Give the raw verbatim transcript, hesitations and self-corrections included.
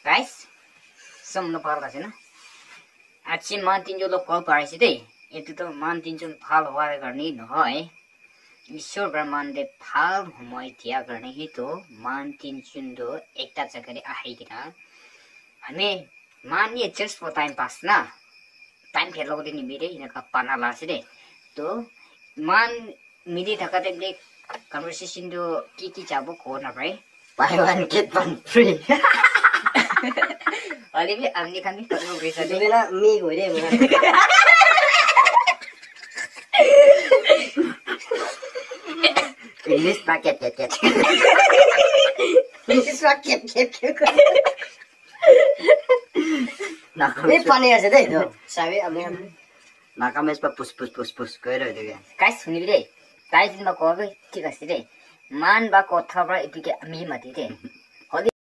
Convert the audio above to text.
Guys, som lo bhal ase na? Aji man tinjon log koribo pari ase de. Etu to man tinjon bhal howa karne nohoi. Ishwar para man te bhal homoi dia karne hi to man tinjon to ekta jaga te ahi kena. Ami man ye just for time pass na. Time ke log de ni mire ina ka pana la ase de. To man mili thaka te bile conversation to ki ki jabo ko na pai. Buy one get one free. Hoile bi amni khan bi khotmo kuri sa de. Etu bela mi koi de mura. English pa ket ket ket. English pa ket ket ket. Na, ei pani ase de etu. Sabi ami ami. Nagamese pa pus pus pus pus koi rahe de. Guys, sunibi de. Guys, ma ko be thik ase de. Man ba kotha para etu ke ami mati de.